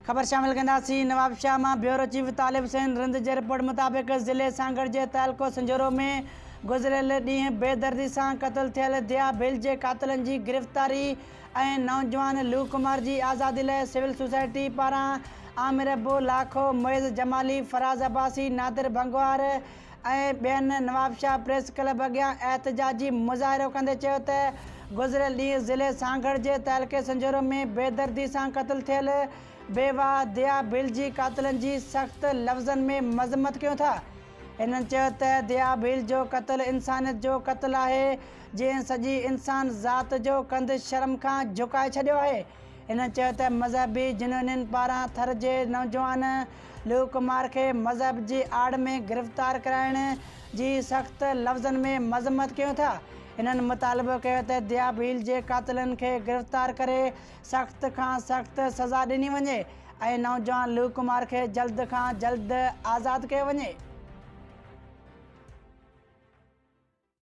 خبر شامل ڪنداسين نوابشاهه مان بيورو چيف طالب حسين رند جي رپورٽ مطابق ضلعي سانگهڙ جي تعلقو سنجهورو ۾ گذريل ڏينهن بيدردي سان قتل ٿيل ديا ڀيل جي قاتلن جي گرفتاري ۽ نوجوان لو ڪمار جي آزادي لاء سول سوسائٽي پاران عامر ابو لاکو، معز جمالي، فراز عباسي، نادر ڀنگوار ۽ ٻين نوابشاهه پريس ڪلب اڳيان احتجاجي مظاهرو ڪندي چيو ته گذريل ڏينهن ضلعي سانگهڙ جي تعلقي سنجهورو ۾ بيدردي سان قتل ٿيل بيواهه ديا ڀيل جي قاتلن جي سخت لفظن ۾ مذمت ڪيون ٿا. هنن چيو ته ديا ڀيل جو قتل انسانيت جو قتل آهي جنهن سڄي انسان ذات جو ڪنڌ شرم کان جهڪائي ڇڏيو آهي. هن چيو ته مذهبي جنونين پاران ٿر جي نوجوان لو ڪمار کي مذهب جي آڙ ۾ گرفتار ڪرائڻ جي سخت لفظن ۾ مذمت ڪيون ٿا. هنن مطالبو ڪيو ته ديا ڀيل جي قاتلن کي گرفتار ڪري سخت کان سخت سزا ڏني وڃي ۽ نوجوان لو ڪمار کي جلد کان جلد آزاد ڪيو وڃي.